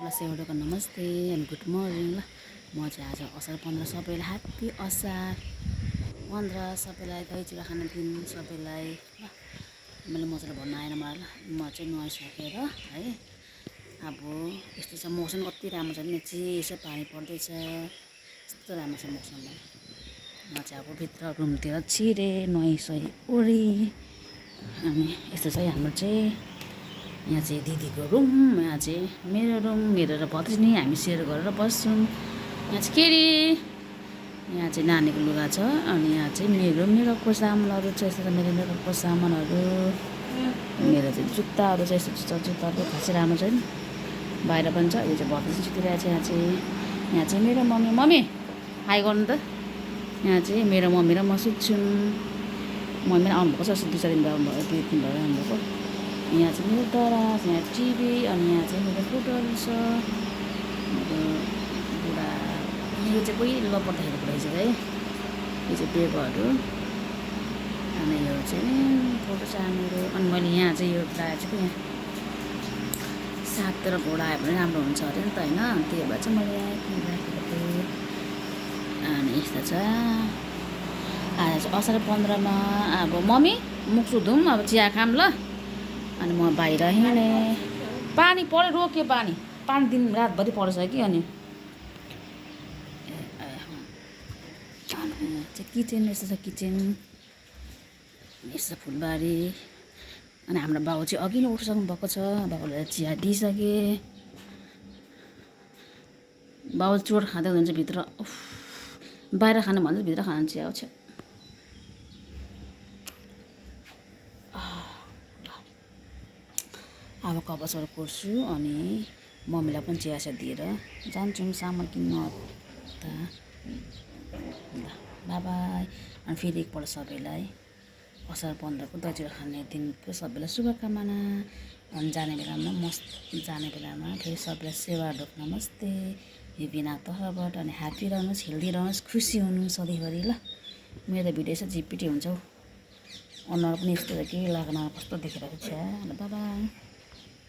सबैलाई सेवाको नमस्ते एन्ड गुड मर्निङ ल। म चाहिँ आज असार 15 सबैलाई ह्याप्पी असार 15 सबैलाई दही चिउरा खान दिन सबैलाई ल। मैले मजाले भन्न आएन मलाई ल। म चाहिँ नुहाइसकेर है अब यस्तो छ मौसम कति राम्रो छ नि, चिसो पानी पर्दैछ, यस्तो राम्रो छ मौसममा। म चाहिँ अब भित्र रुमतिर छिरेँ नुहाइसही ओरी। अनि यस्तो छ हाम्रो चाहिँ यहाँ चाहिँ दिदीको रुम, यहाँ चाहिँ मेरो रुम, मेरो र भतिनी हामी सेयर गरेर बस्छौँ। यहाँ चाहिँ केरी, यहाँ चाहिँ नानीको लुगा छ, अनि यहाँ चाहिँ मेकअपको सामानहरू छ। यस्तो छ मेरो मेकअपको सामानहरू, मेरो चाहिँ जुत्ताहरू छ, यस्तो जुत्ताहरू खासै राम्रो छैन, बाहिर पनि छ। यो चाहिँ भतिनी सुतिरहेको छ। यहाँ चाहिँ मेरो मम्मी हाई गर्नु त। यहाँ चाहिँ मेरो मम्मी र म सुत्छौँ। मम्मी आउनुभएको छ, 2-4 दिन भयो, 2 दिन भयो आउनुभएको। यहाँ चाहिँ मेरो दराज, यहाँ टिभी, अनि यहाँ चाहिँ मेरो फोटोहरू छ। मेरो बुढा यो चाहिँ कोही लपर्दाखेरि रहेछ है, यो चाहिँ पेपरहरू, अनि यो चाहिँ फोटो छ मेरो। अनि मैले यहाँ चाहिँ यो राखेको छु, यहाँ सागतिर घोडा आयो भने राम्रो हुन्छ अरे नि त होइन, त्यही भएर चाहिँ मैले यहाँ राखेको थिएँ। अनि यस्तो छ आज चाहिँ असार 15मा अब मम्मी मुख सुधौँ, अब चिया खाऊँ ल। अनि म बाहिर हिँडेँ, पानी पऱ्यो, रोक्यो पानी दिन रातभरि पर्छ कि। अनि चाहिँ किचन, यस्तो छ किचन, यस्तो छ फुलबारी। अनि हाम्रो बाउ चाहिँ अघि नै उठिसक्नु भएको छ, बाउलाई चिया दिइसकेँ। बाउ चोट खाँदै हुनुहुन्छ भित्र, बाहिर खानु भन्छ भित्र खानु चिया आउँछ। अब कपासहरू कोर्छु अनि मम्मीलाई पनि चिया दिएर जान्छौँ सामान किन्नु त ल। बाई। अनि फेरि एकपल्ट सबैलाई असार 15को दही चिउरा खाने दिनको सबैलाई शुभकामना। अनि जाने बेलामा फेरि सबैलाई सेवा ढोक नमस्ते विभिन्न तर्फबाट। अनि ह्याप्पी रहनुहोस्, हेल्दी रहनुहोस्, खुसी हुनु सधैँभरि ल। मेरो त भिडियो यसो झिपिटी हुन्छ हौ, अनुहार पनि यस्तो के लाग्न कस्तो देखिरहेको छ ल। बाई।